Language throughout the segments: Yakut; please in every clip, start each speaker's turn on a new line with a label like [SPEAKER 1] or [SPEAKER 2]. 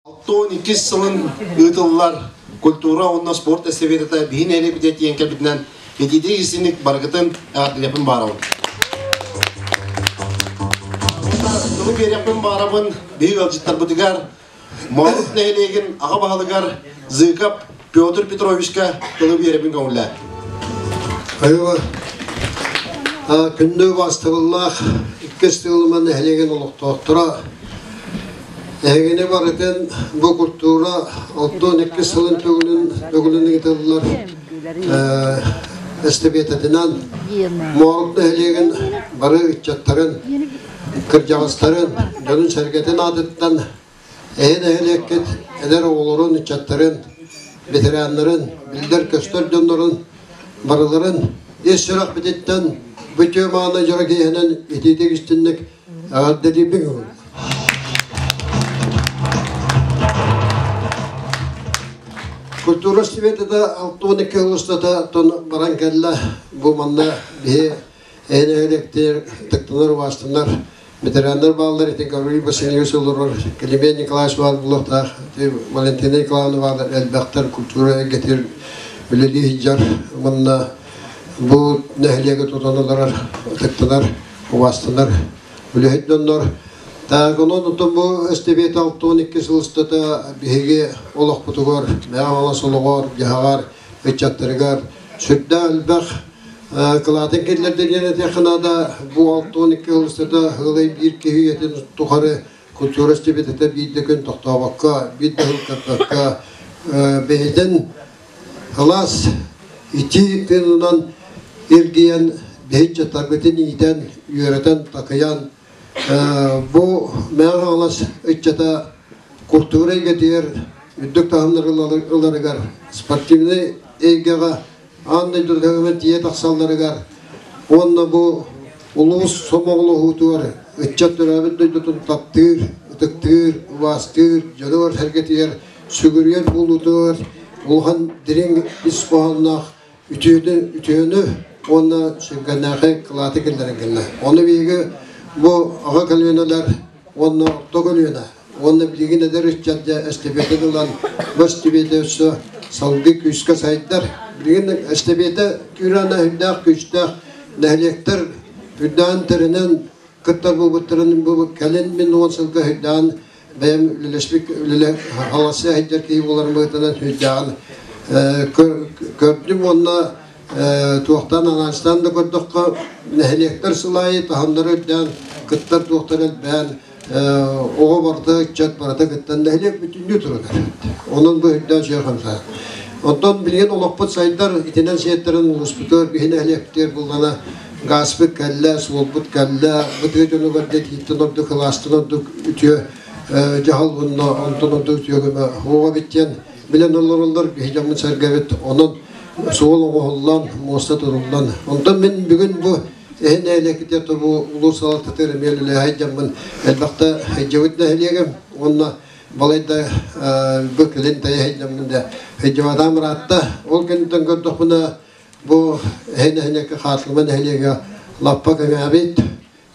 [SPEAKER 1] 62 сылын ыытыллар культура уонна спорт эстафетата биһин элебите тиэн кэлбитинэн итиитик истинник барыгытын эҕэрдэлиэхпин баарабын. Тылы биэриэхпин баарабын биһиги ыалдьыттарбытыгар Моорут нэһилиэгин аҕа баһылыгар Зыков Петр Петровичка тылы биэрэбин көҥүллээн.
[SPEAKER 2] Айыла күндү бастыбыллаах иккис тыылыма нэһилиэгин олохтоохторо Эһигини барытын бу культура 62 сылын төгүлүн төгүлүн ыытыллар эстэбиэтэтинэн Моорут нэһилиэгин бары ыччаттарын, кырдьаҕастарын, дьонун-сэргэтин аатыттан эһи нэһилиэккит эдэр оҕолорун, ыччаттарын, ветераннарын, биллэр-көстөр дьоннорун барыларын ис сүрэхпититтэн бүтүө мааны дьоро киэһэнэн итиитик истинник Эҕэрдэлиибин. Культура светата 62 сыл устата тон баран кэллэ. Бу манна биһи эһин тыктанар убаастанар ветераннар бааллар итин Гаврил Васильевич олорор Климент Николаевич баар буолуохтаах Валентина Николаевна бааллар элбэхтэр культура эйгэтигэр үлэлии сылдьар уонна бу нэһилиэги тутан олорор ытыктанар убаастанар үлэһит дьоннор. Так, онон оттон бу эстебиэт 62 сыл устата биһиги олохпутугар, Мэҥэ олоҕор, дьаһаҕар, ыччаттарыгар сүрдээх элбэх кылаатын киллэрдэ диэн этиэххэ наада. Бу 62 сыл устата ыалай биир киһи үйэтин тухары культура эстебиэтэтэ биир да күн тохтообокко, биир да сыл көрбөккө бэйэтин Кылаас итии тыынынан эргийэн, биһи ыччаттарбытын иитэн, үөрэтэн, такайан, бу Мэҥэ Хаҥалас ыччата культура эйгэтигэр үрдүк таһымнары ыларыгар, спортивнай эйгэҕэ аан дойду таһымыгар тиийэ тахсалларыгар уонна бу улуус сомоҕолоһуутугар ыччат төрөөбүт дойдутун таптыыр, ытыктыыр, убаастыыр, дьонугар-сэргэтигэр сүгүрүйэр буолуутугар улахан дириҥ ис хоһоонноох үтүөнү, үтүөнү уонна сүргэннээхэй кылааты киллэрэн кэллэ. Ону биһиги бу аҕа көлүөнэлэр уонна орто көлүөнэ уонна билигин эдэр ыччат дьэ эстэбиэтин ылан бу эстэбиэтэ өссө салгыы күүскэ сайдар. Билигин эстэбиэтэ күүрээнэ үрдээх күүстээх нэһилиэктэр үрдээн тэринэн кыттар буолбуттарын бу кэлин мин уон сылга үрдээн бэйэм үлэлэспит үлэлэ халасыа сылдьар киһи буоларым быһыытынан сүрдээҕин көрдүм уонна туохтан анаастаан да көрдөххө нэһилиэктэр сыл аайы таһымнара үрдээн кыттар туохтар элбээн оҕо барыта ыччат барыта кыттан нэһилиэк бүтүннүү турунар онон бу үрдээн сүөр хамсаа оттон билигин олохпут сайдар итинэн сиэттэрэн улууспутугар биһи нэһилиэктэр буллана Гааспыт кэллэ, суолбут кэллэ, бу тыа дьонугар да итииттэн ордук, кылаастан ордук үтүө дьаһал уонна онтон ордук үтүө көмө суоҕа эбит диэн билэн олороллор, биһи дьоммут сэргэбит. Онон суол оҥоһуллан, муоста туруллан. Онтон мин бүгүн бу эһин нэһилиэккитигэр бу улуус салалтатыгар эмиэ үлэлэһэ дьаммын элбэхтэ сылдьыбыт нэһилиэгим уонна балайда бу кэлин тэйэ сылдьаммын да сылдьыбатаам ыраатта. Ол кэнниттэн көрдөхпүнэ Бу нэһилиэккэ Хаатылыма нэһилиэгэ лаппа кэҥээбит,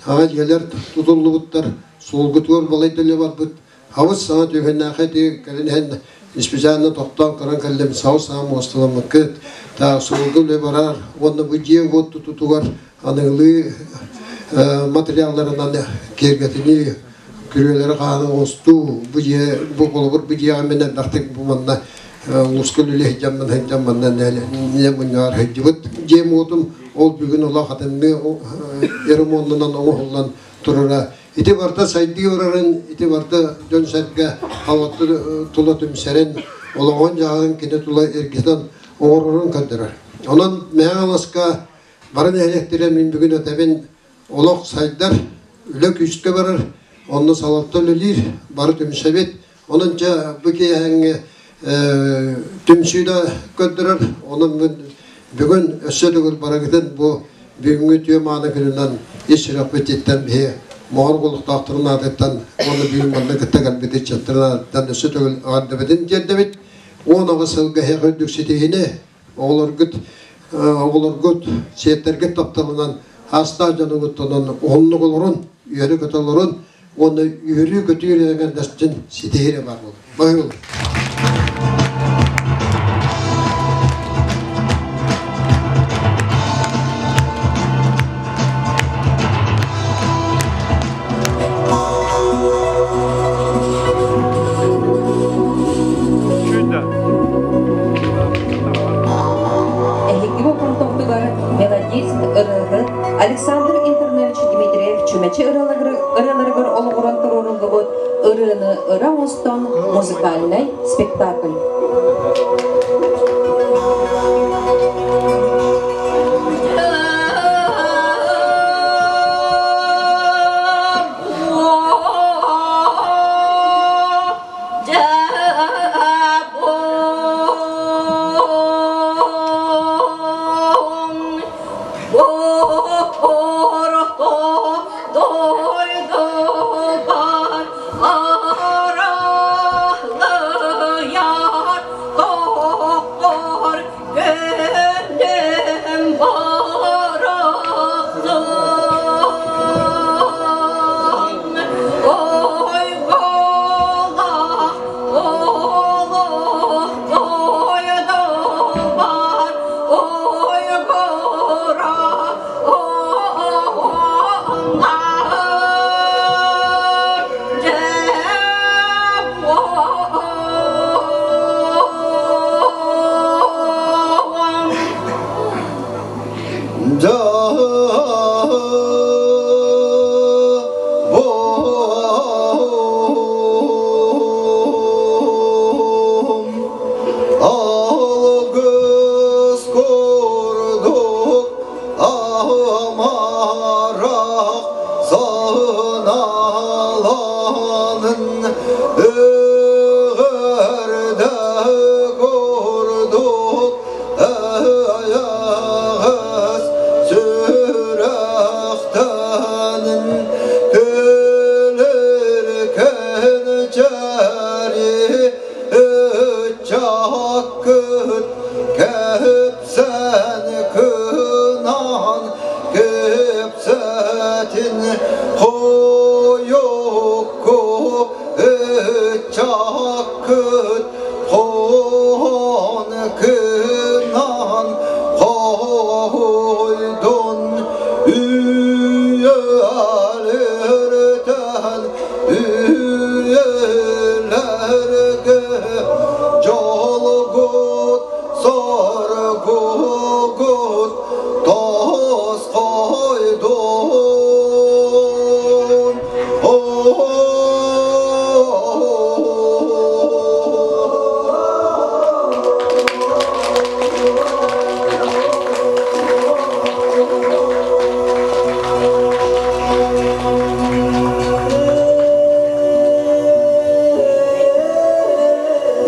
[SPEAKER 2] саҥа дьиэлэр тутуллубуттар, суолгутугар балай да үлэ барбыт. Хабыс саҥа түһүннээхэй тиги кэлин иһэн специально тохтоон көрөн кэллим, сабыс саҥа муосталаммыккыт, та суолга үлэ барар уонна бу дьиэ-уот тутутугар аныгылыы материалларынан киэргэтинии, күрүөлэри хааны оҥостуу, бу дьиэ, бу холобур бу дьиэҕэ мин элбэхтик бу манна улууска үлэлии сылдьаммын сылдьан манна нэһилиэнньэ мунньаҕар сылдьыбыт дьиэм уотум ол бүгүн олох атынныы ремоннанан оҥоһуллан турара. Ити барыта сайдыы барарын, ити барыта дьон-сэргэ халатты тула түмсэрин, олоҕун-дьаһаҕын кини тула эргитэн оҥорорун көрдөрөр. Онон Мэҥэ Хаҥаласка бары нэһилиэктэрэ мин бүгүн этэбин, олох сайдар, үлэ күүскэ барар, онно салалта үлэлиир, бары түмсэбит. Онон дьэ бу киэһэҥҥи түмсүү да көрдөрөр. Онон бүгүн өссө төгүл барыгытын бу бүгүҥҥү үтүө мааны күнүнэн ис сүрэхпититтэн биһи Моҕор олохтоохторун аатыттан уонна бүгүн манна кытта кэлбит ыччаттарын аатыттан өссө төгүл эҕэрдэбитин тиэрдэбит. 18 сылга эһиэхэ үрдүк ситиһиини оҕолоргут оҕолоргут сиэттэргит тапталынан аастаах дьонугуттанан уһуннук олорун, үөрэ-көтө олорун. уонна үөрүү-көтүү эрэ ситиһире бар буолар. Баһыылар.
[SPEAKER 3] Эһиги боппуруотугар мелодист, ырыаһыт Александр Интернович Дмитриев чүмэчи ырыаларыгар олоҕуран туруоруллубут ырыаны ыра оҥостон музыкальнай спектакль.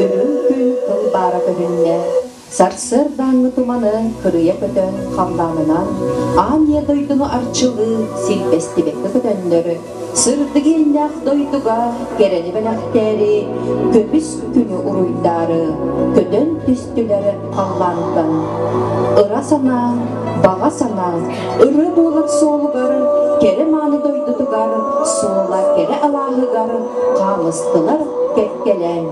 [SPEAKER 3] Үрүҥ күн тыл баара көһүннэ, сарсыардааҥҥы туманы кырыйа көтөн халлаанынан аан ийэ дойдуну арчылыы силбэстибэккэ көтөннөр, сырдык иэннээх дойдуга кэрэни бэлэхтээри, көмүс күнү уруйдаары көтөн түстүлэр халлаантан. Ыра санаа, баҕа санаа, ырыа буолар суолугар, кэрэ мааны дойдутугар, суола кэрэ алааһыгар хаалыстылар кэккэлээн.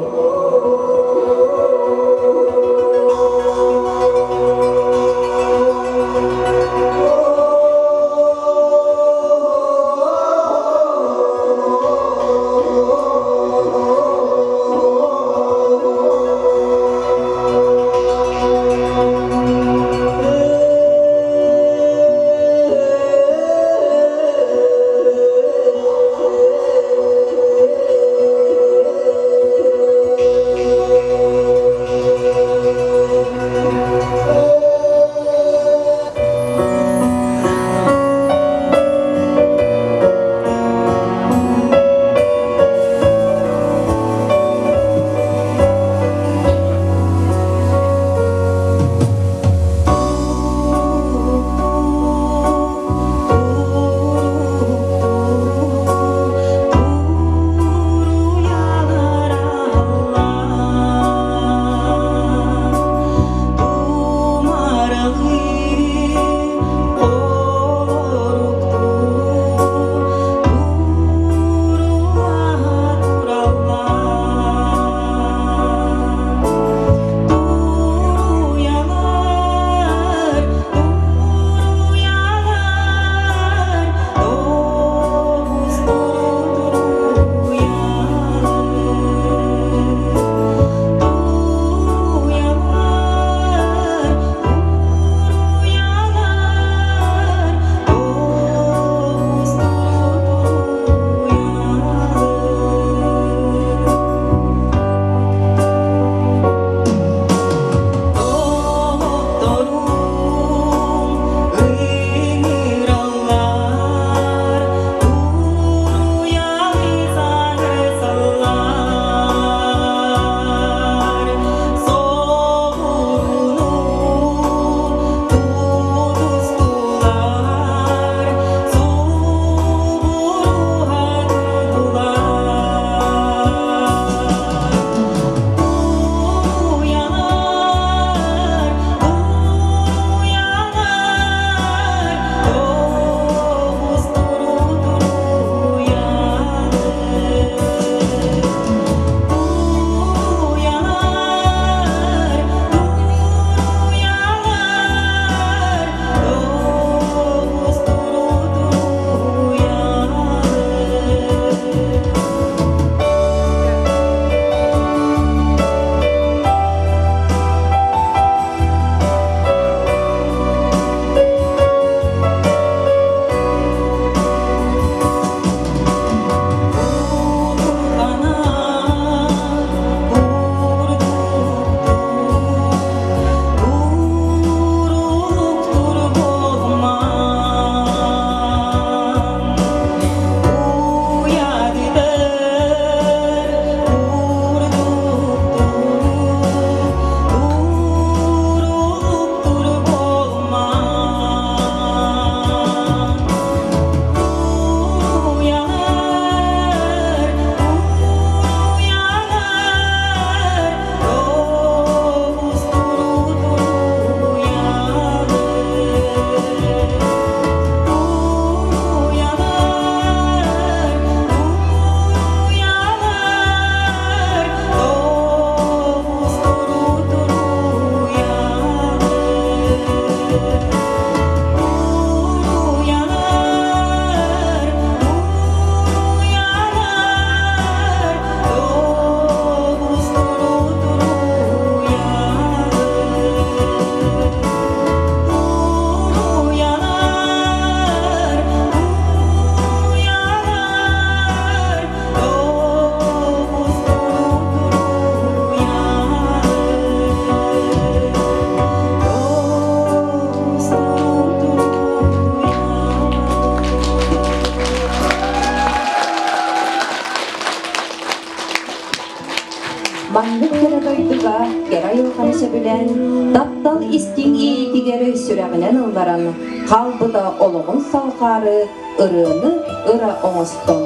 [SPEAKER 3] Маннык кэрэ дойдуга кэрэ айылҕаны сөбүлээн, таптал истиҥ иэйиитигэр сүрэҕинэн ылларан, хаалбыта олоҕун салҕаары ырыаны ыра оҥостон.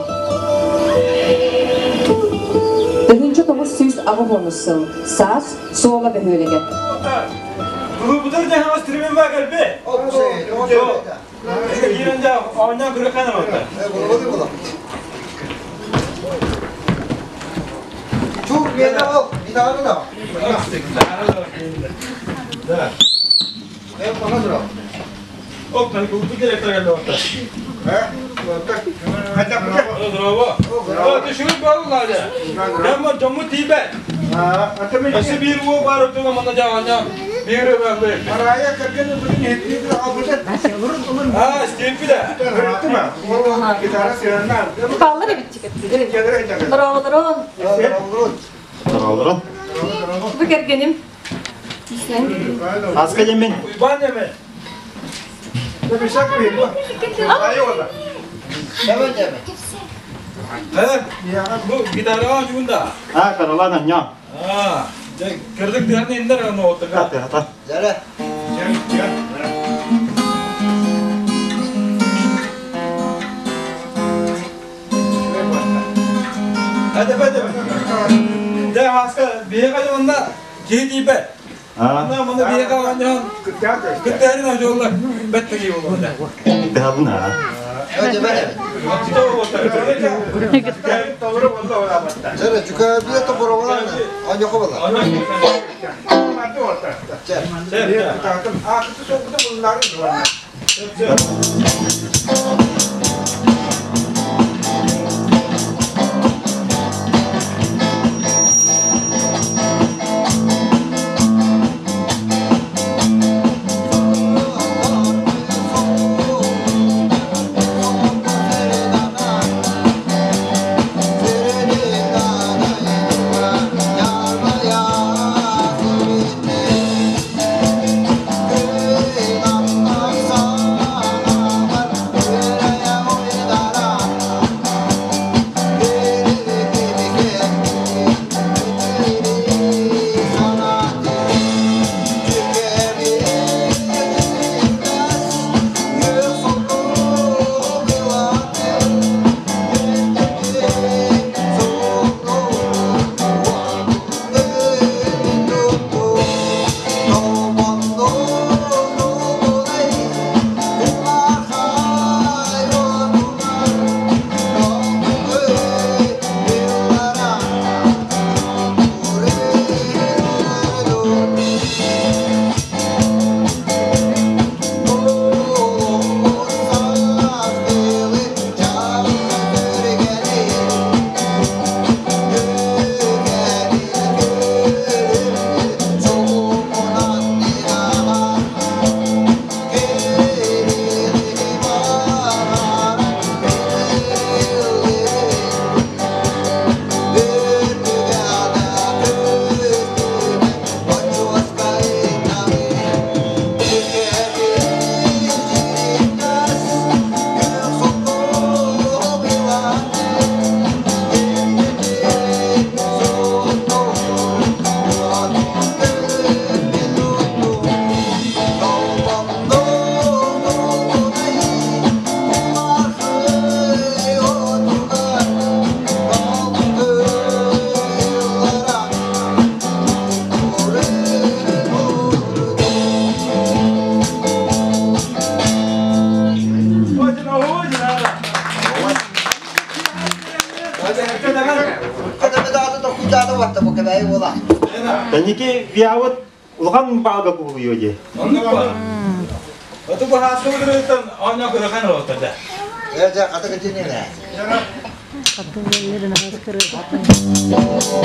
[SPEAKER 3] 1980 сыл саас Суола бөһүөлэгэ.
[SPEAKER 4] Кулубутар дьаһаҕас тримин баа кэлбе. Киирэн дьа оонньоон күрүккэн олордо.
[SPEAKER 5] Чук миэнэ ол, гитара да.
[SPEAKER 4] Да.
[SPEAKER 5] Э, пана дро.
[SPEAKER 4] Оп, кулубут директор келди отта.
[SPEAKER 5] Э,
[SPEAKER 4] Здорово. Түшүгүт буолла Дьоммут дьоммут тиийбэт. Өссө биир уол баар өттүнэ манна дьаҕанньа биир өбөглөй.
[SPEAKER 5] Арая кэргэн бүгүн иһитти албыта.
[SPEAKER 4] Аа, степи да.
[SPEAKER 5] Гитара сыанна.
[SPEAKER 6] Баллар эбитчик. Здорово,
[SPEAKER 1] Здорово.
[SPEAKER 6] Бу кэргэним.
[SPEAKER 1] Аска демен.
[SPEAKER 4] Уйбан демен. Бу гитараҕа дьуунда.
[SPEAKER 1] А, каралана ня.
[SPEAKER 4] Аа, кырдык тыһан иннер аны оттага.
[SPEAKER 1] Ата, ата.
[SPEAKER 4] Hadi hadi. Дэ хаска биһиэхэ дьонна киһи тиийбэт. Манна манна биһиэхэ оонньоон кыттыһарын одьуоллар бэт тыгыы буолуо.
[SPEAKER 1] Тыһабына.
[SPEAKER 7] Таники виавыт улахан баалга кулуйуо дии.
[SPEAKER 4] Оннук ба. Оту бу хааска быдырыттан оонньоо көрөкөн олоттор да.
[SPEAKER 5] Yeah.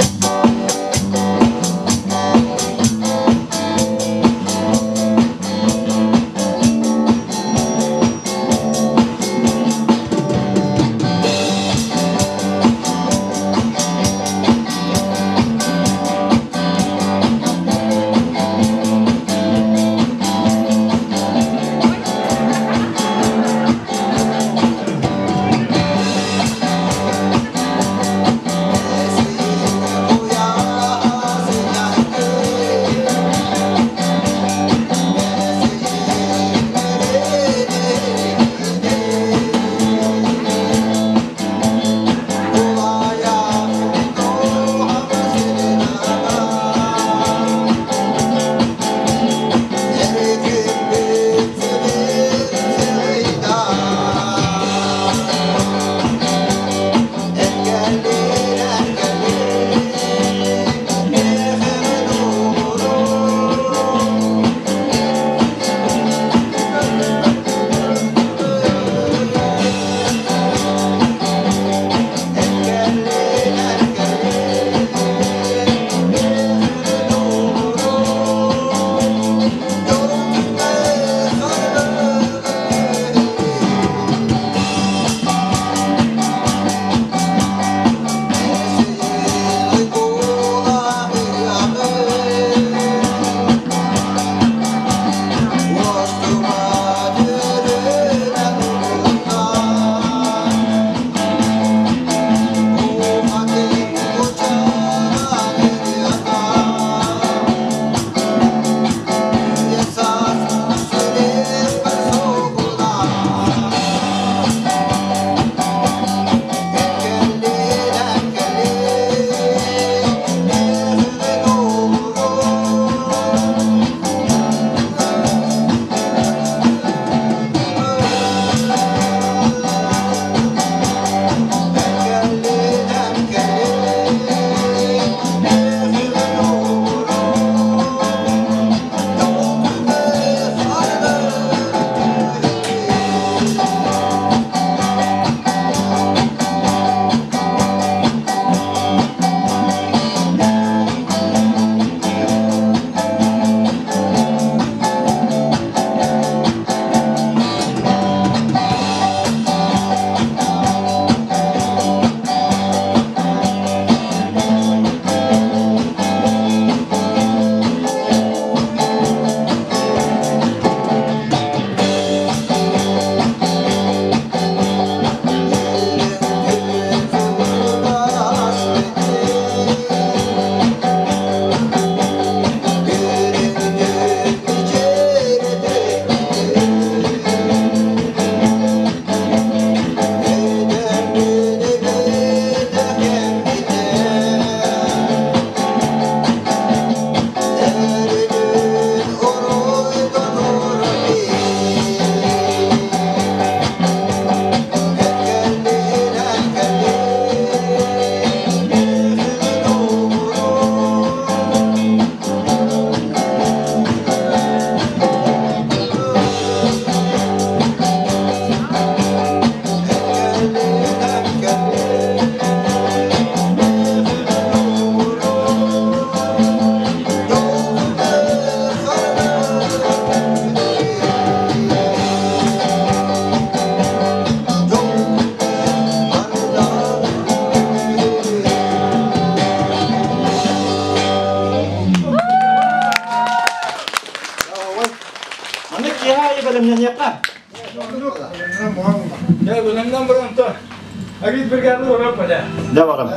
[SPEAKER 4] Агит бригада орап бада.
[SPEAKER 7] Да барам.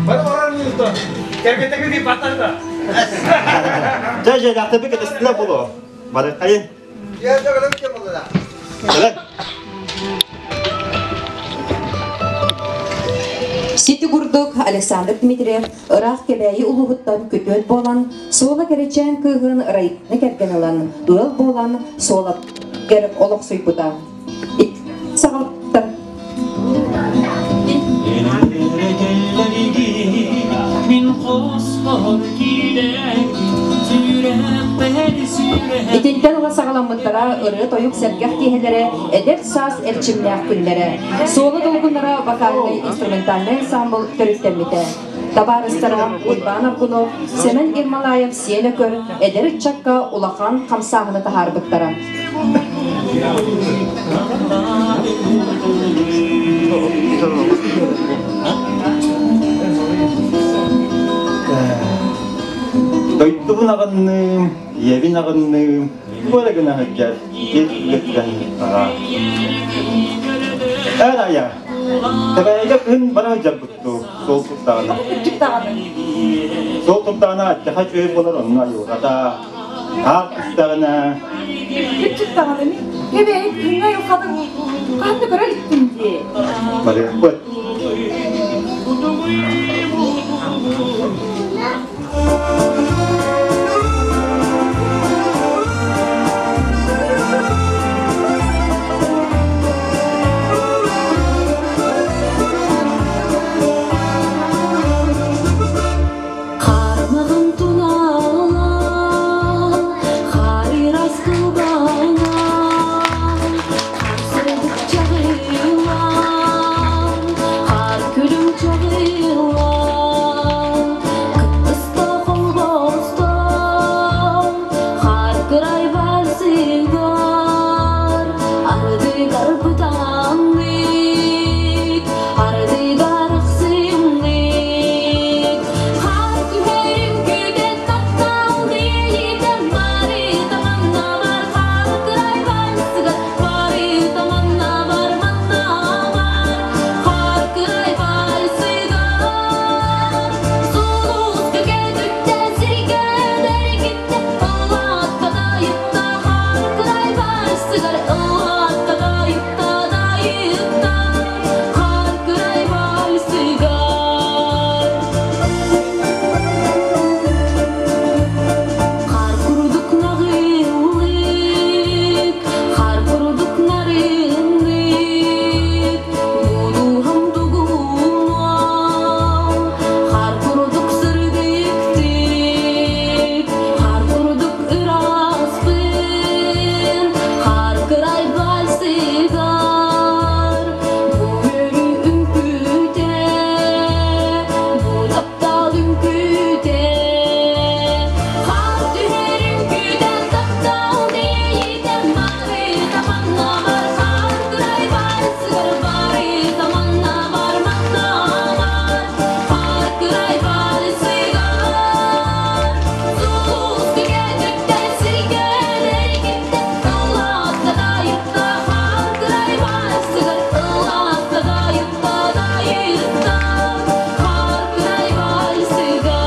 [SPEAKER 4] Бары оран юлда. Кәргетеге ди батарда.
[SPEAKER 7] Жа жа лахта бик этестиле боло. Бары кайын.
[SPEAKER 5] Я да кем болду.
[SPEAKER 7] Кэлэн.
[SPEAKER 3] Сити курдук Александр Дмитриев ыраах Кэбээйи улууһуттан күтүөт буолан, Суола кэрэчээн кыыһын Раисаны кэргэн ылан, ыал буолан Суолатыгар олохсуйбута. Саҕалыктар Итинтэн ыла саҕаламмыттара ырыа-тойук сэргэх киэһэлэрэ, эдэр саас эрчимнээх күннэрэ. Суола долгуннара вокальнай инструментальнай ансаамбыл төрүттэммитэ. Табаарыстара Уйбаан Аргунов, Сэмэн Ермолаев сиэн өкөр эдэр ыччакка улахан хамсааһыны таһаарбыттара.
[SPEAKER 7] Дойдубун аҕынным, ийэбин аҕынным, бу эрэ гына сылдьар ити үлэттэн аҕаа. Эр айа, Тэбээйгэ күн бара сылдьарбыт дуу, суол турдаҕына. Суол турдаҕына аттаха үчүгэй буолар онно айылҕата, Аат түстэҕинэ
[SPEAKER 6] Күччүк даҕаны Кэбээйи күҥҥэ айылҕатын хаһан да көрө иликтим дии.
[SPEAKER 7] Барыахпыт.
[SPEAKER 8] Хармаҕын тунаала, харырас кылбаана, харсырдык чаҕыылаан, хаар күлүм чаҕыылаан, кыттыста холбостон, хаар кырай барсыгар, ардыгар бытааннык, ардыгар ахсымнык, хаар түһэрин күүтэн таптал диэйитэн бары таманна бар хаар кырай барсыгар бары таманна бар манна бар хаар кырай барсыгар сулуска кэлбүттэ сиргэ дэргиттэ ыллаатта дайытта хаар кырай барсыгар ыллаатта дайытта дайытта хаар кырай барсыгар Хаар курдук наҕыллык, хаар курдук нарыннык, будуһам тугунуом, хаар курдук сырдыктык, хаар курдук ырааспын, хаар кырай бальсыгар, бу үөрүү үҥкүүтэ, бу таптал үҥкүүтэ, хаар түһэр үҥкүүтэн таптал диэйитэн бары таманна бар хаар кырай бальсыгар бары таманна бар манна бар хаар кырай бальсыгар сулус күгэтүттэн сиргэ дэргиттэ ыллаатта дайытта хаар кырай бальсыгар ыллаатта дайытта дайытта хаар кырай бальсыгар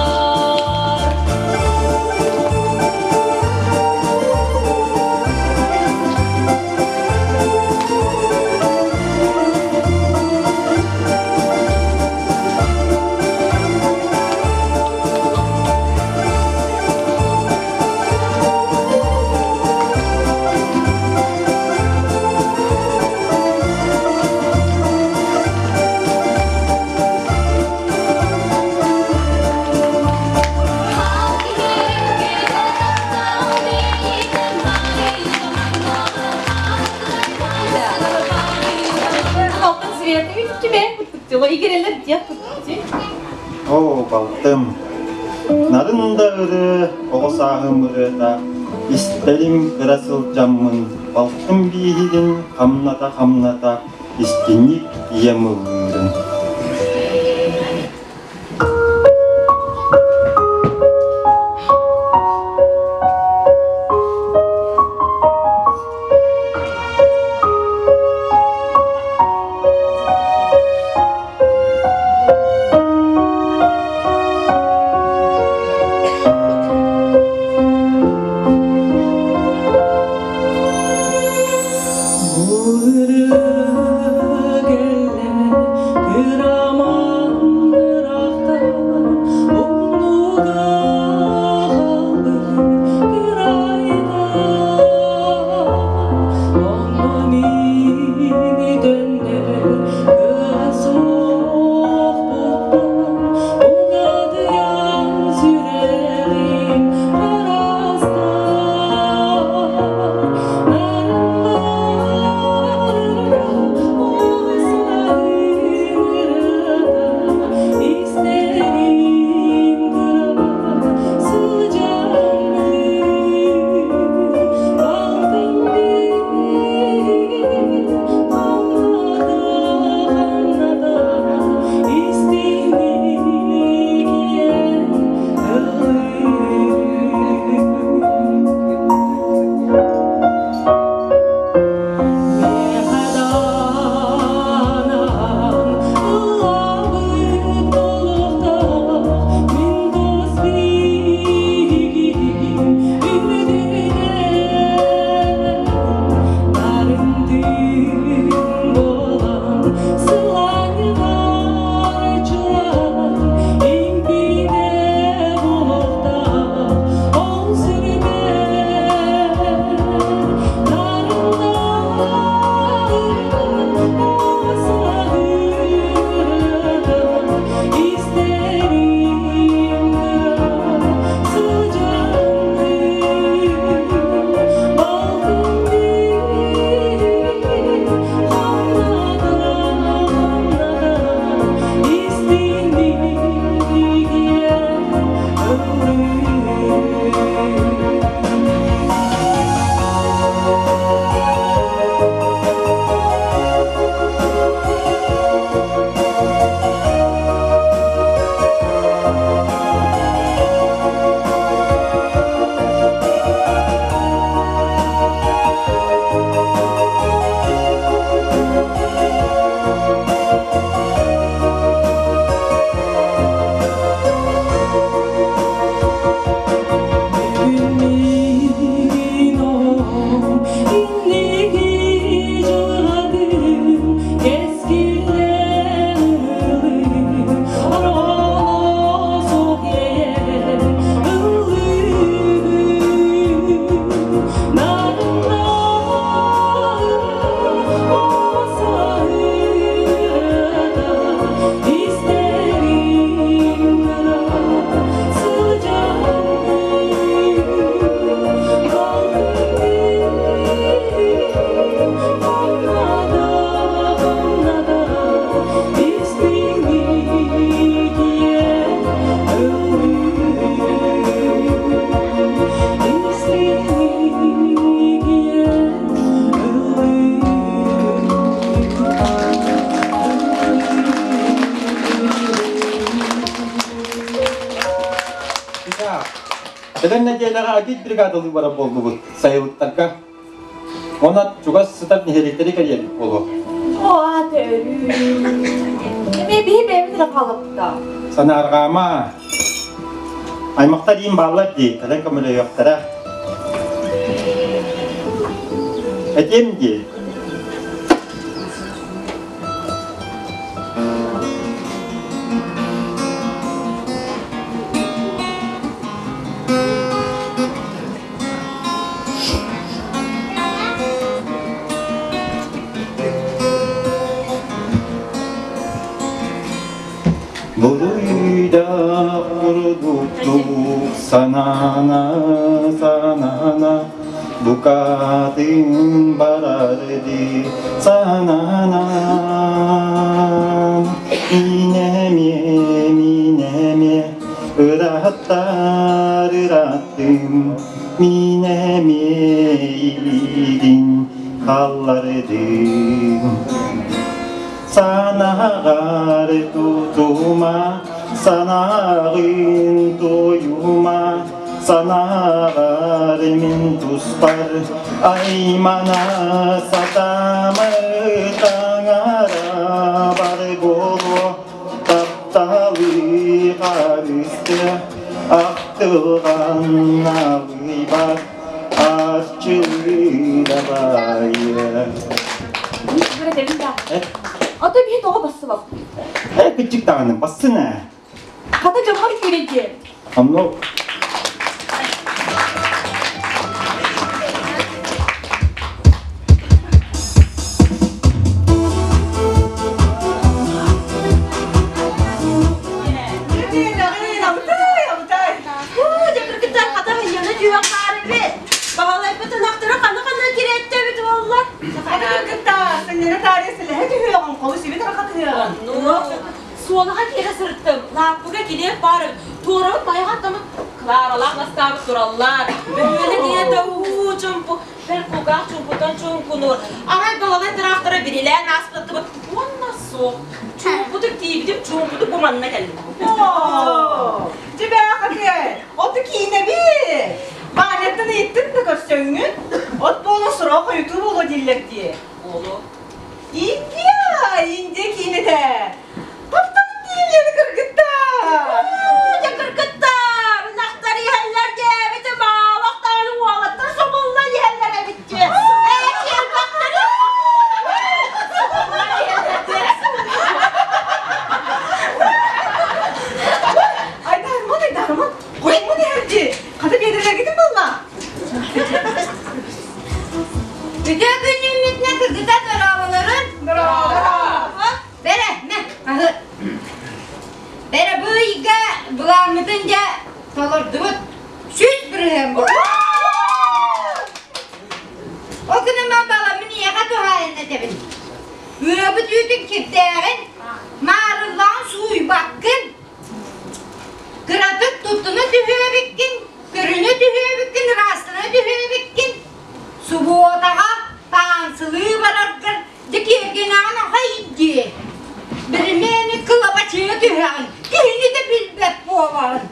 [SPEAKER 6] Алтын Света үтүбэ куттуктула игерелер диэх куттукту.
[SPEAKER 7] Оо, балтым. Нарын да ырыа, оҕо сааһым ырыата, истэрим кыра сылдьаммын, балтым бииһигин хамната-хамната истинник ийэм ыллыырын. Кэлэр нэдиэлэҕэ агит бригадалыы барар буоллубут сайылыктарга. Онон чугас сытар нэһилиэктэри кэрийэрбит буолуо.
[SPEAKER 6] Оо, аата өрүү. Эмиэ биһи бэйэбит эрэ хаалыппыта.
[SPEAKER 7] Санаарҕаама. Аймахтар иин бааллар дии, кэлэн көмөлөһүөхтэрэ. Этиэм дии. Буруйдаах курдуктук санаана санаана букатын барар дии санаана Минэмиэ, минэмиэ, ырааттар ырааттым, мин эмиэ илиигин халлардым. Санаҕар тутума, санааҕын туойума, санааҕар мин туспар аймана сатаама таҥара бар буолуо тапталы харыстыа ахтылҕан налыйбат арчылыыра баайа.
[SPEAKER 6] Ото биһи тоҕо бассыбаппыт?
[SPEAKER 7] Э, кыччык даҕаны, бассын ээ.
[SPEAKER 6] Хата дьоммор киирэн
[SPEAKER 7] Онно
[SPEAKER 8] Суолаҕа киирэ сырыттым. Лааппыга килиэп баар эбит. Туорабыт байҕа аттаммыт Кларалаах настаабыт тураллар. Бөһүөлэк ийэтэ уу чумпу, бэл кулгаах чуумпуттан чуҥкунуур. Арай Баһылай тыраахтара бирилээн ааспыттыбыт уонна суох. Чуумпутук тиийбитим, чуумпутук бу манна кэллим.
[SPEAKER 6] Оо, дьибээхэтиэ, оту киинэбит. Ваняттан ыйыттын да көрсөҥҥүн, от буола сураҕа хойутуу буолуо дииллэр дии.
[SPEAKER 8] Буолуо.
[SPEAKER 6] Индия, Индия киинэтэ. Тапталым дииллэр кыргыттар.
[SPEAKER 8] Дьэ кыргыттар, ынахтар иһэллэр диэбити маалахтаан уолаттар субуллан иһэллэр эбит дии. Ээ, киэрбэхтэри субуллан иһэллэр дии.
[SPEAKER 6] Айдарман, айдарман, қоймын иһэрди. Хата биэдэргитин буолла.
[SPEAKER 9] Үтүө күнүммүтүнэн кыргыта дорооболорун.
[SPEAKER 6] Дорообо.
[SPEAKER 9] Бэрэ, мэ, аһы. Бэрэ бу ыйга былааммытын дьэ толордубут. 100% буолла. Ол гынан баламмын ийэҕэ туһаайан этэбин. Ыабыт үүтүн кирдээҕин, маарыллаҕын сууйбаккын, Кыратык туттуна түһүөбүккүн, көрүнэ түһүөбүккүн, ыраастана түһүөбүккүн, субуотаҕа таансылыы бараргар дьэ киэргэнэҕин аҕай дии. Биримээни кылабачыйа түһэҕин, киһини да билбэт буолаҕын.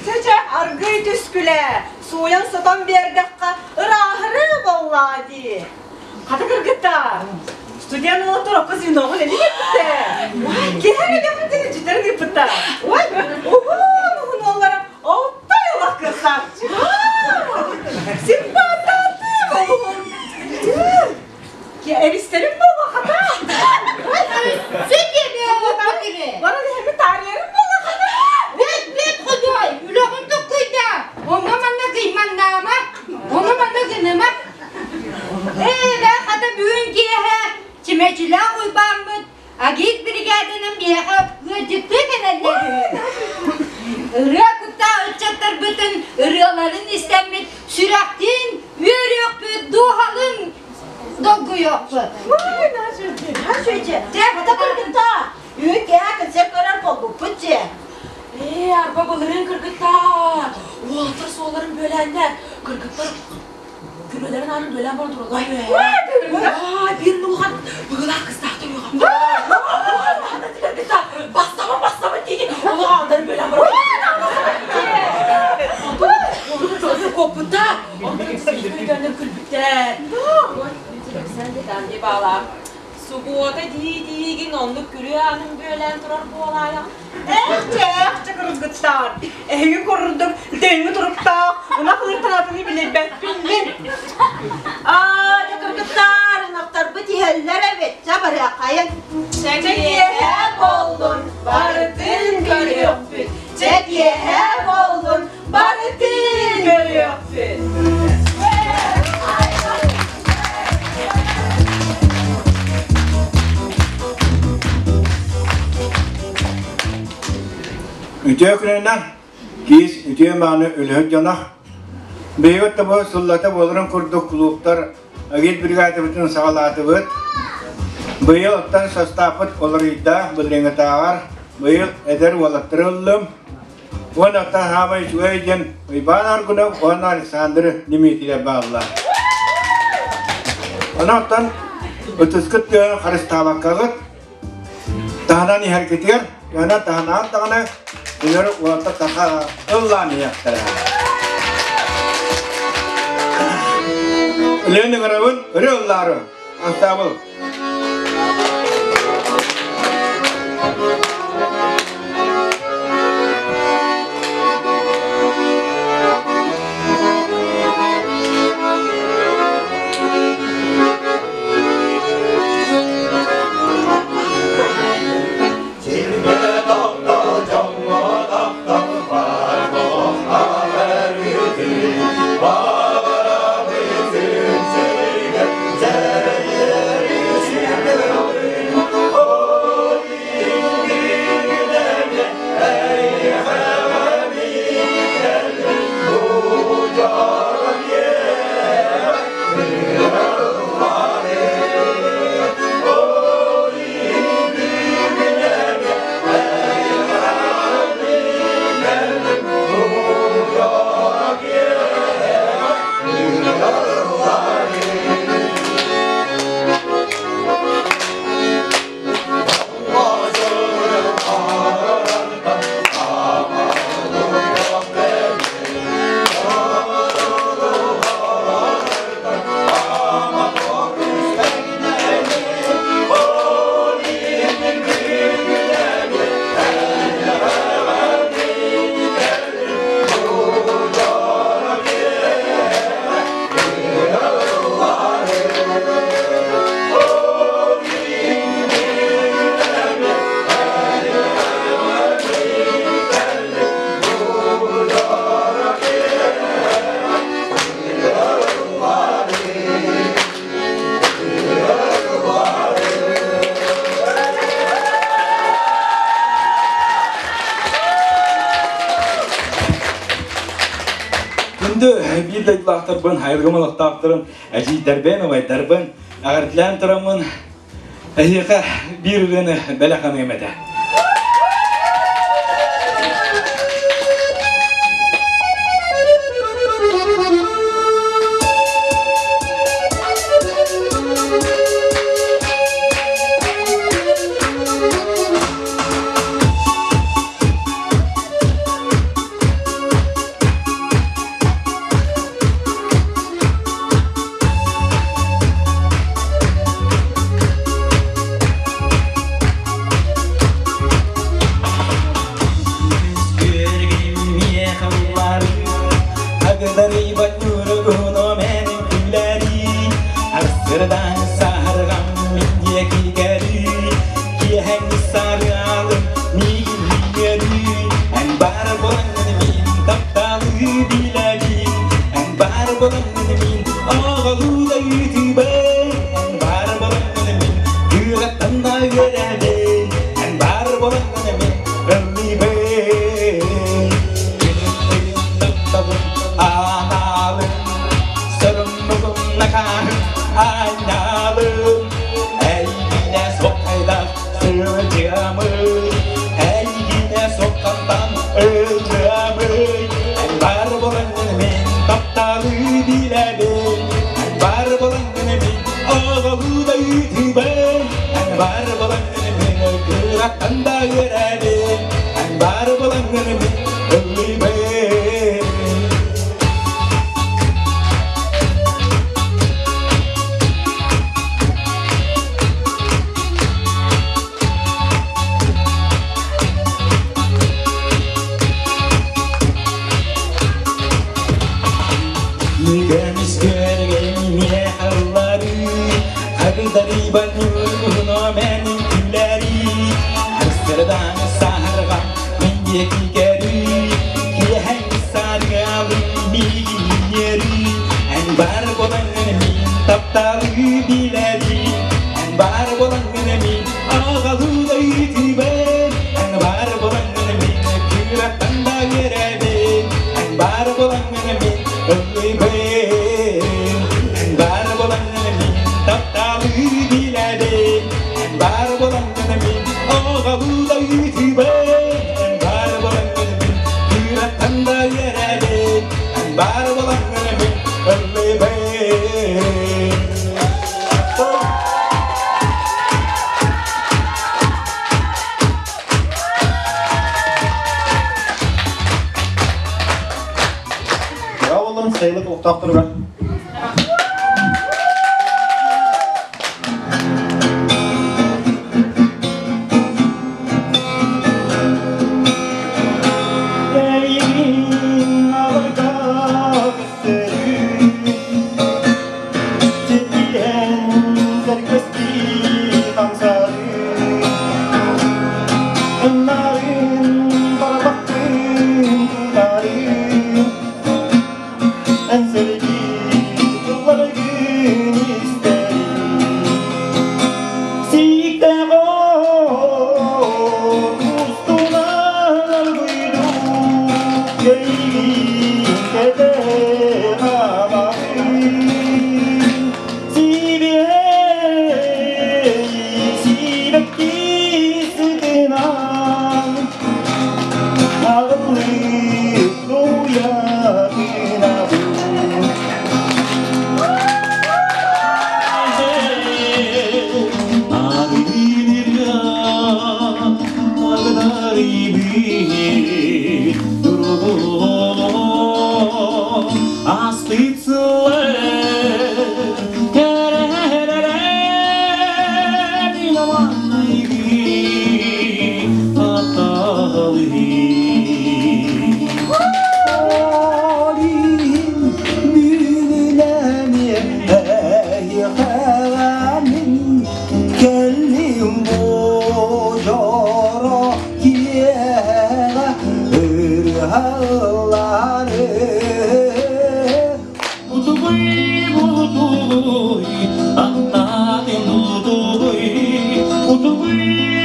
[SPEAKER 6] Чэ-чэ, аргыый түскүлэ, сууйан-сотон биэрдэххэ ырааһырыы буоллаа дии. Хата кыргыттар, студент уолаттар окко звеноҕун эли кэппиттэ. Киһи эрэ кэппиттин иччитэрин ыыппыттар. Ой, уһун уһун уоллара оттой олох кырсааччы. Симпататы болуһун. Эристэрим буола хата. Баран иһэми таарыйарым буола хата.
[SPEAKER 9] Бэт бэт худой, үлэҕин туккуйда. Онно манна кыйманнаама, ону манна гыныма. Ээ, хата бүгүн киэһэ чимэчилээх Уйбааммыт агит биригээдэнэн биһиэхэ ыалдьыттыы кэлэллэр үһү. Ырыа куттаах ыччаттарбытын ырыаларын истэммит сүрэхтиин үөрүөхпүт, дууһалыын долгуйуохпут.
[SPEAKER 10] Дьэ, хата кыргыттаа, үһүн киэһэ концерт көрөр буолбуппут дьэ.
[SPEAKER 8] Ээ, арба былырыын кыргыттаар, уолаттар суолларын бүөлээннэр, кыргыттар Күрүөлэрин аанын бүөлээн баран тураллар. Ой, биир улахан быгылаах кыстаах төйүөҕэ. Бастабын, бастабын дии. Олох аандарын бүөлээн баран.
[SPEAKER 6] Буоллаҕа дии баалаах. Субуота дии-диигин оннук күрүө аанын бүөлээн турар буолаайаҕын. Эх, чэ, кыргыттар, эһиги курдук дэҥҥи туруктаах ынах ыыртанатыны билбэппин мин.
[SPEAKER 10] Аа, дьэ кыргыттар, ынахтарбыт иһэллэр эбит, чэ барыаххайын.
[SPEAKER 6] Чэ киэһэ буоллун, барытын көрүөхпүт. Чэ киэһэ буоллун, барытын көрүөхпүт.
[SPEAKER 7] Үтүө күнүнэн киис үтүө мааны үлэһит дьоно. Биһиги тобу сыллата буоларын курдук кулууптар агит бригадабытын саҕалаатыбыт. Быйыл оттон састааппыт уларыйда, былырыыҥҥытааҕар быйыл эдэр уолаттары ыллым. Уонна хаамай үчүгэй диэн Уйбаан Аргунов уонна Александр Дмитриев бааллар. Онон ытыскыт тыаһын харыстаабаккаҕыт таһынан иһэргитигэр уонна таһынаан даҕаны кинилэр уолаттар таха ыллаан иһиэхтэрэ. Лен ыҥырабын өрө ыллаары ансаабыл.
[SPEAKER 4] Күндү биир дойдулаахтарбын, айылгым олохтоохторун, эдьиийдэрбин, убайдарбын, эҕэрдэлээн тураммын, эһиэхэ биир ырыаны бэлэх аныам этэ.
[SPEAKER 11] Сарсыардаҥы саһарҕа мин диэки кэрий, киэһэҥҥи сарыалым миигин Эн баар буолаҥҥын мин тапталы билэбин, Эн баар буолаҥҥын мин аҕалыы ыйытыбын, Эн баар буолаҥҥын мин кыраттан да үөрэбин, Эн баар буолаҥҥын мин ыллыыбын, Эн баар буолаҥҥын мин тапталы билэбин, Эн баар буолаҥҥын мин аҕалыы ыйытыбын, Эн баар буолаҥҥын мин кыраттан да үөрэбин, Эн баар буолаҥҥын мин ыллыыбын.
[SPEAKER 1] Браво сайылык олохтоохторугар.
[SPEAKER 11] Эйигин алга көрсөрүм, ситиһэн сэргэстии хамсарым. Ыннарын барбаккын тутарым, эн сэргии тылларгын истэрим. Сииктээх от устунан аргыйдуу, эйигин кэтэх абаҕым. Сибиэй, сибэкки сытынан, аҕыллыы туйатынабын.
[SPEAKER 12] Кэллим бу дьоро киэһэ ырыһаллары
[SPEAKER 11] Утугуй, бутугуй, аттаатын утугуй, утугуй,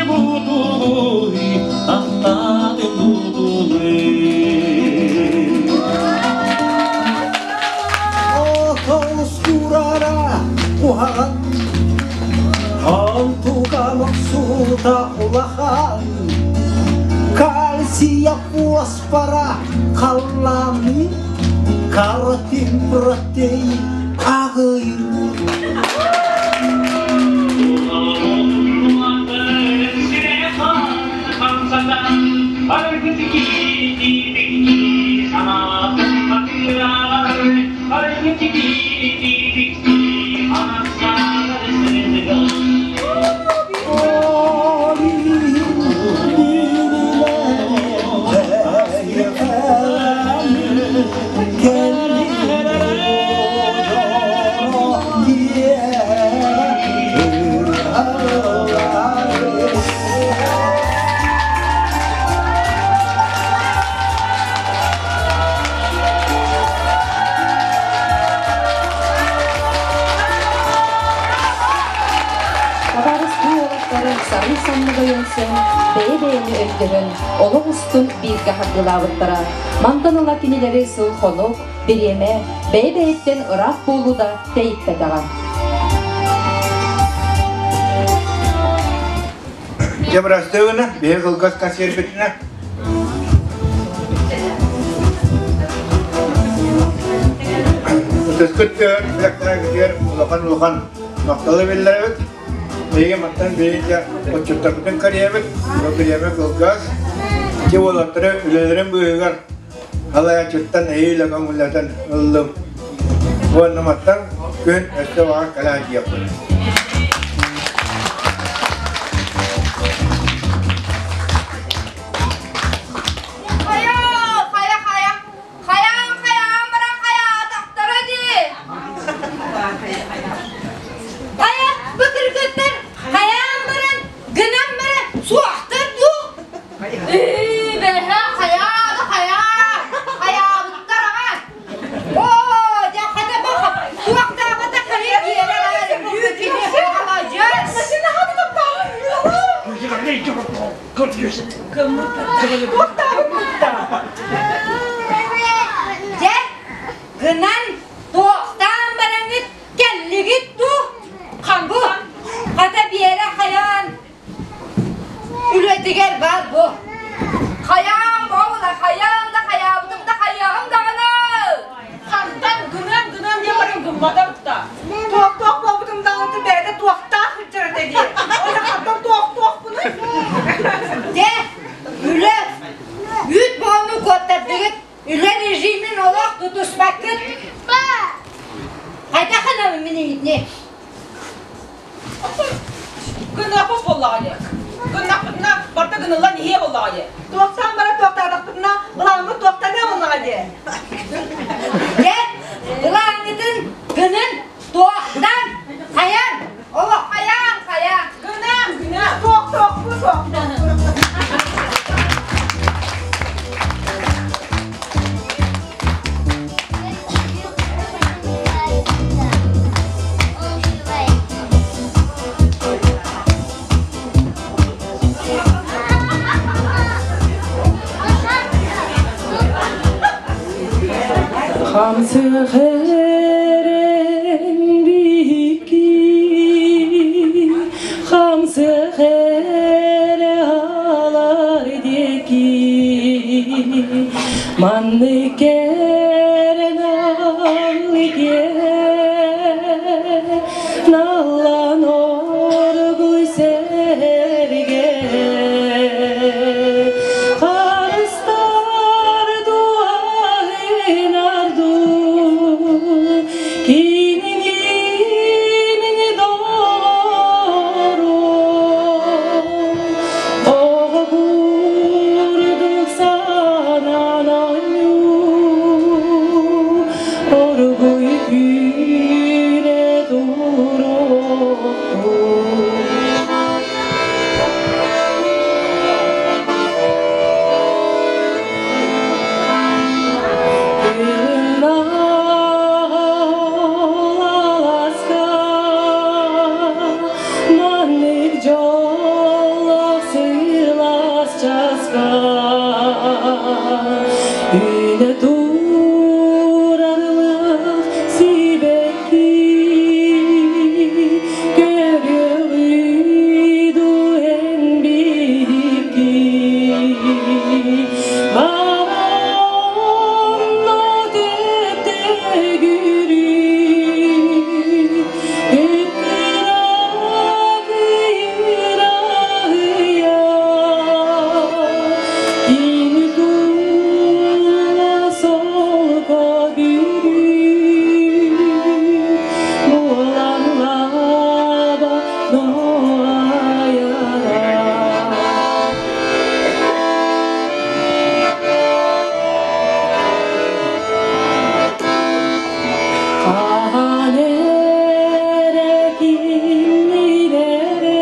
[SPEAKER 11] бутугуй, аттаатын утугуй.
[SPEAKER 12] Отоскурара куһаҕан Онтука мохсуута улахан Кальция фосфора халлаанныын Каротин протеин аҕыйын
[SPEAKER 3] Табаарыстыы уолаттары сарыы санныга үҥсэн, бэйэ-бэйэни өйдөһөн, олох устун бииргэ хардыылаабыттара. Мантан ыла кинилэри сыл-хонук, бириэмэ, бэйэ-бэйэттэн ыраах буолуу да тэйиппэтэҕэ.
[SPEAKER 7] Дьэ, бырастыы биһи кылгас консервитинэ. Ытыскыт түһэр, билэктэргитигэр улахан-улахан махталы биллэрэбит. Биһиги мантан биһиги отчуттарбытын көрүөбүт, бу бириэмэ кылгас. Ити уолаттары үлэлэрин быыһыгар халайааччыттан эһиилэ көҥүллэтэн ыллым. Уонна мантан күн өссө баҕар кэлэ диэхпит.
[SPEAKER 9] Хайа, хайа, хайа, хайаан, хайаан баран хайаатахтара дии. Хайа, бу кыргыттар хайаан баран, гынан баран суохтар дуу? Ыы, бэһэ хайаа да хайаа! Хайаабыттар аҕай! Оо, дьэ хата бу туохтаабата хайа киэрэ баар кини маладьыас! Дьэ, гынан туохтаан бараҥҥыт кэллигит дуу? Бу хата Биэрэ хайаан Үлэтигэр баар бу. Хайаан буола, хайаан да хайаабытым да хайыаҕым даҕаны.
[SPEAKER 6] Хантан гыныам гыныам диэн баран гыммата бутта. Туох-туох буолбутум даҕаны бэйэтэ туохтаах сылдьар этэ дии. Ол хантан туох-туохпунуй?
[SPEAKER 9] Дьэ, үлэ, үүт буолну куоттардыгыт, үлэ режимин олох тутуспаккыт. Хайдах гынабын мин иһитини?
[SPEAKER 6] Гыныахпыт буоллаҕа дии. Гыннахпытына барыта гыныллан иһиэ буоллаҕа дии. Туохтаан бара туохтаатахпытына былааммыт туохтаныа буоллаҕа дии.
[SPEAKER 9] Дьэ, былааҥҥытын гынын, туохтан, хайан, олох хайаан, хайаан.
[SPEAKER 6] Гыныам, гыныам. Туох туохпут суох.
[SPEAKER 11] Хамсыхерен бики, хамсыхере алар диэки, маннык кэрэн аллыге, наллан оргуй сэргэ. Харыстар дуаһынар дуу, кинини мин доҕорум. Оҕо курдук санаан оонньуу, оргуй күүрэ туруохпут. Маннык дьоллоох сылаас часка Үүнэ турарлык сибэкки Көрүөҕүй дуу эн биһикки Бараонно төптөгүрүй Кини тула солко бүрүй буолан лаба ноайара. Хаһан эрэ кинилэрэ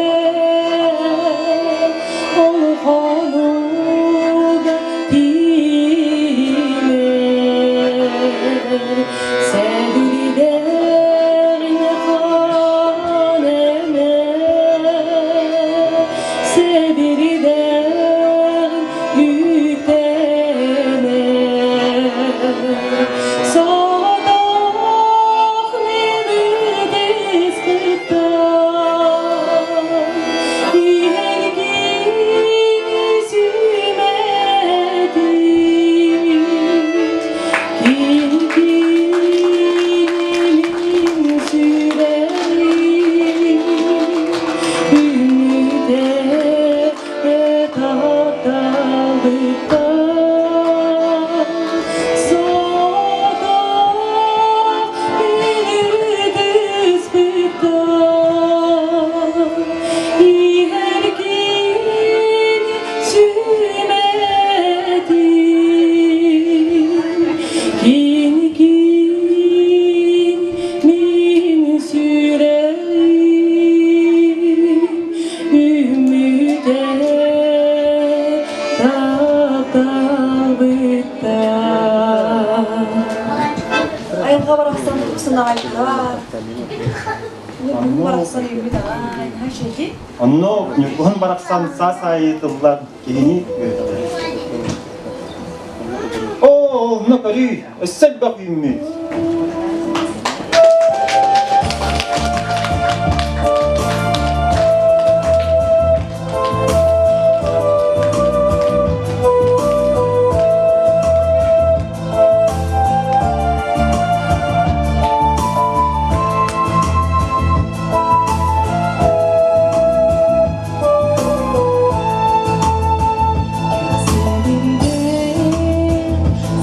[SPEAKER 11] ол хонууга тиийэр сэбирдэҕин хаан эмэ сэбирдэҕин үктэнэр Соҕотох мин үгэс кыттан иһэргин сүмэтин кин-кинимин сүрэҕим үмүтэ тапталбыттан соҕотох үгүспүттэн иһэргин сүмэтин кин-кин мин сүрэҕим үмүтэ Тапталбыттан.
[SPEAKER 6] Айылҕа барахсан тупсан аҕайдылар. Ньургуһун барахсан үүммүт аҕай, наһаа үчүгэй.
[SPEAKER 13] Онно Ньургуһун барахсан саас аайы тыллан киһини үөрдэр. Оо, онно көрүүй, өссө элбэх үүммүт.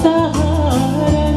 [SPEAKER 11] Саһаран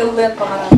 [SPEAKER 3] Ыллыан баҕарар.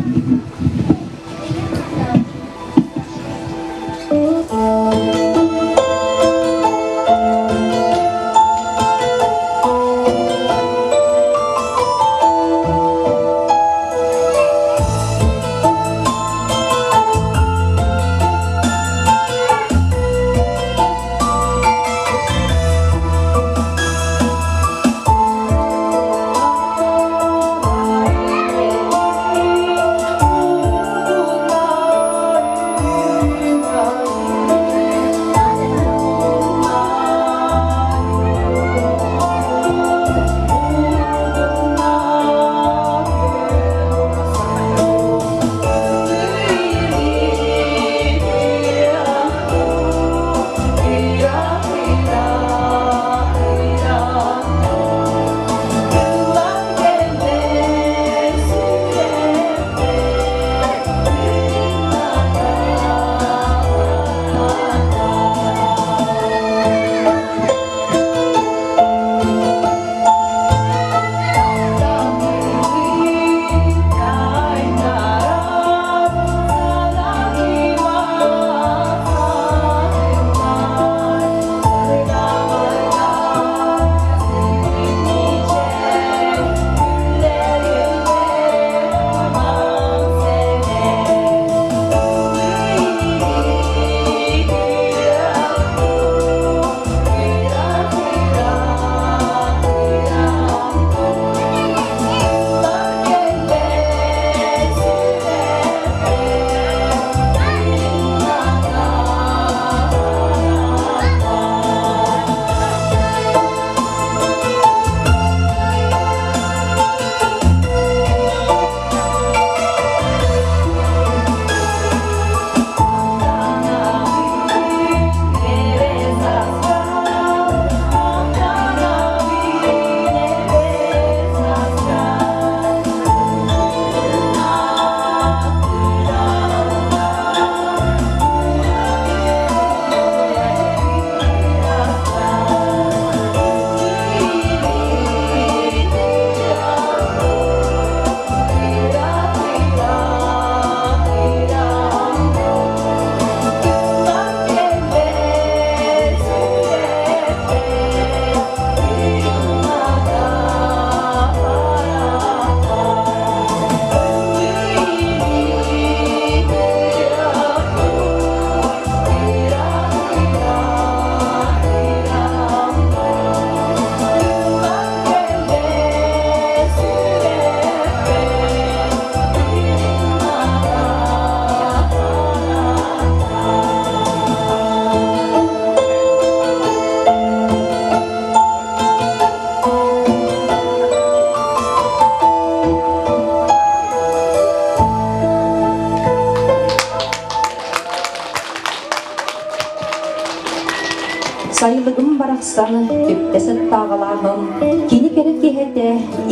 [SPEAKER 3] барахсан түптэ сыттааҕалааһын, кини кэрэ киһи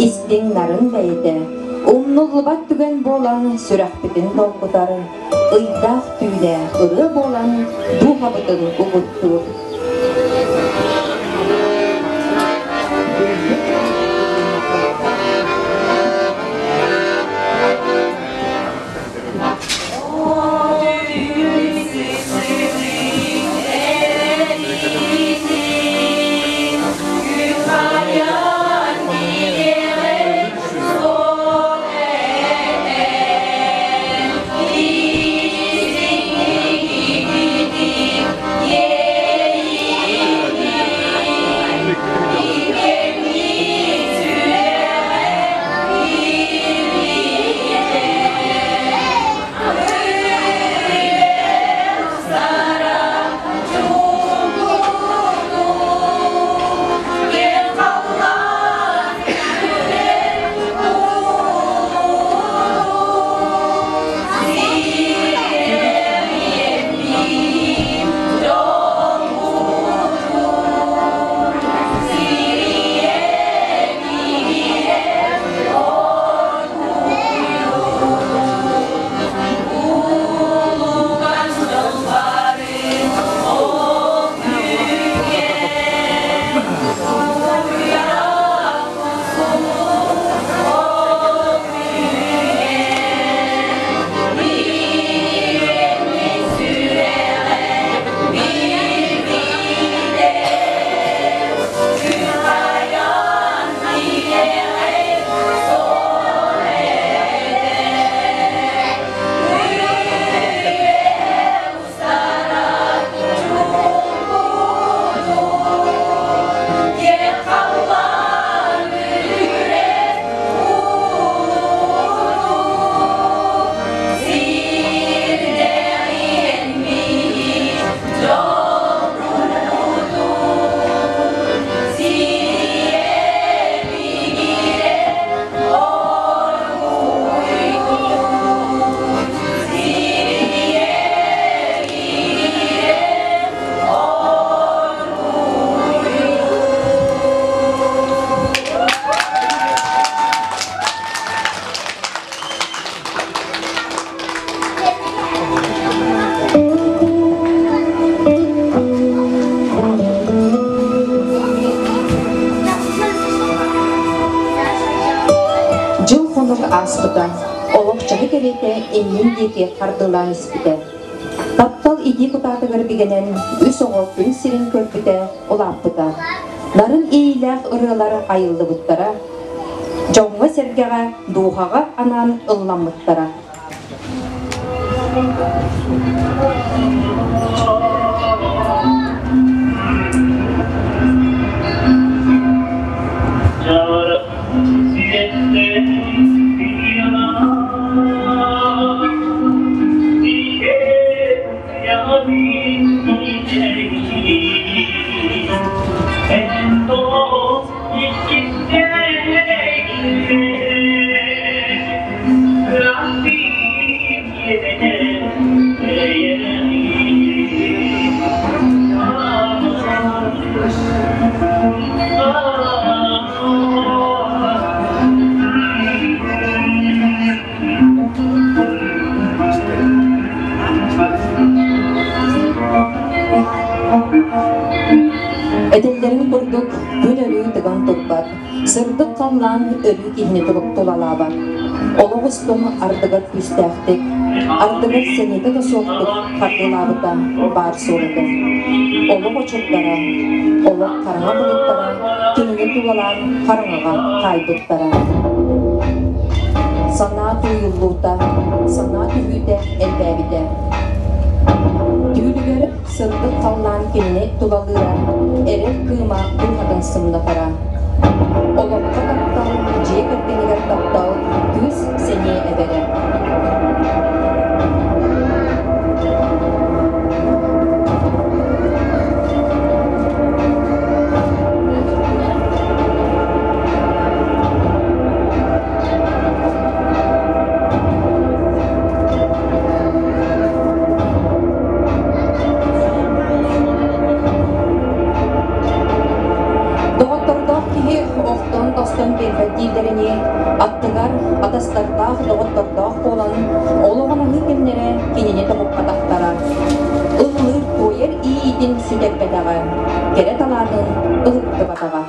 [SPEAKER 3] истиҥ нарын бэйэтэ, умнуллубат түгэн буолан сүрэхпитин долгутар, ыйдаах түүлэ ырыа буолан дууһабытын угуттуур. Дьыл-хонук ааспыта, олох чаһы кэриэтэ иннин диэки хардыылаан испитэ. Таптал итии кутаатыгар бигэнэн үс оҕо күн сирин көрбүтэ, улааппыта. Нарын иэйиилээх ырыалар айыллыбыттара, дьоҥҥо-сэргэҕэ, дууһаҕа анаан ылламмыттара. Этэллэрин курдук, күн өрүү тыган турбат, сырдык халлаан өрүү киһини тулалаабат. Олох устун ардыгар күүстээхтик, ардыгар сэниэтэ да суохтук хардыылаабыта баар суол этэ. Олох очурдара, олох хараҥа былыттара кинини тулалаан хараҥаҕа хаайбыттара. Санаа тууйуллуута, санаа түһүүтэ элбээбитэ. Түүлүгэр сырдык халлаан кинини тулалыыра, эрэл кыыма дууһатын сымнатара. Олоххо таптал, дьиэ кэргэнигэр таптал, күүс, сэниэ эбэрэ. Аттыгар атастардаах, доҕоттордоох буолан, олоҕун аһыы кэмнэрэ кинини тоһуппатахтара. Ыллыыр, туойар иэйиитин сүтэрбэтэҕэ, кэрэ талаанын ыһыктыбатаҕа.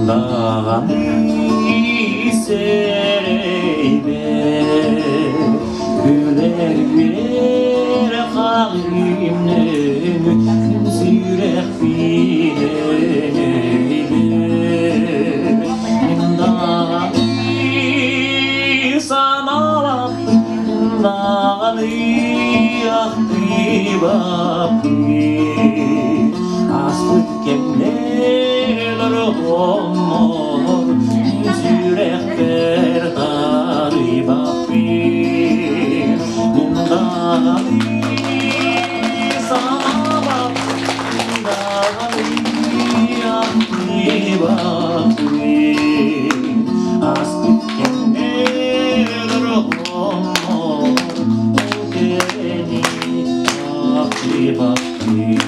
[SPEAKER 11] Даҕаны сэрэйбэт, Күлэр-үөр хаҕым нөҥү сүрэхпинэн өйбөт. Даҕаны санаабаппын, даҕаны ахтыбаппын. Ааспыт кэмнэр ороммор сүрэхпэр таарыйбаппын. Даҕаны санаабаппын, даҕаны ахтыбаппын. Ааспыт кэмнэр ороммор ол кэрэни ахтыбаппын.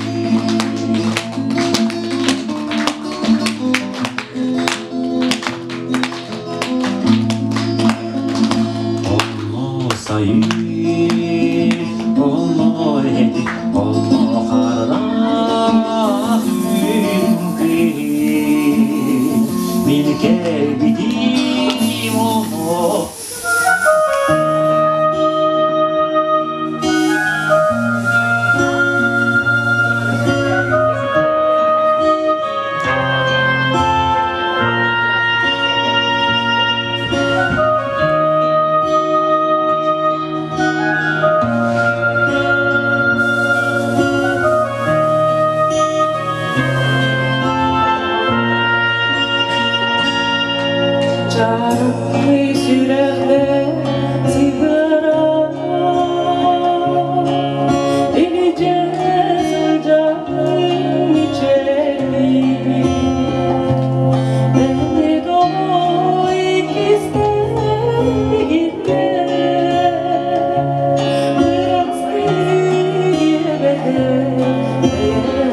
[SPEAKER 11] Онно сайын, онно эти, онно харах үҥкүү. Мин кэлбитим онно.
[SPEAKER 8] Чарыкый сүрэхтэ сыһыаран, илдьэ сылдьабын мичээрдии. Мени тоҕо иккистээн игирдэ, бырастыы диэбэтэ бэйэбин.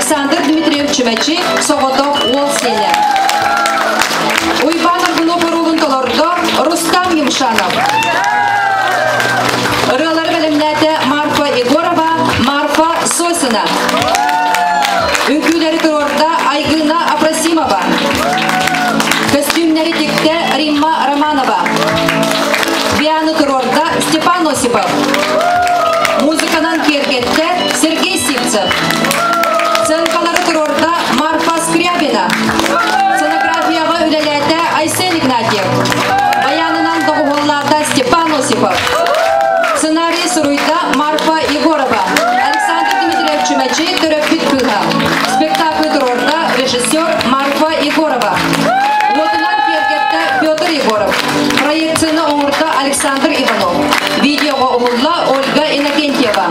[SPEAKER 3] Александр Дмитриев Чүмэчи соҕотох уол сиэнэ. Уйбаан Аргунов оруолун толордо Рустам Юмшанов. Ырыалары бэлэмнээтэ Марфа Егорова, Марфа Сосина. Үҥкүүлэри туруорда Айгына Апросимова. Көстүүмнэри тиктэ Римма Романова. Бианы туруорда Степан Осипов. Музыканан киэргэттэ Сергей Сивцев. Сценкалары туруорда Марфа Скрябина. Сценографияҕа үлэлээтэ Айсен Игнатьев. Баянынан доҕуһуоллаата Степан Осипов. Сценарий суруйда Марфа Егорова. Александр Дмитриев Чүмэчи төрөппүт кыыһа. Спектакль туруорда режиссер Марфа Егорова. Уотунан киэргэттэ Петр Егоров. Проекцияны оҥордо Александр Иванов. Видеоҕа уһулла Ольга Иннокентьева.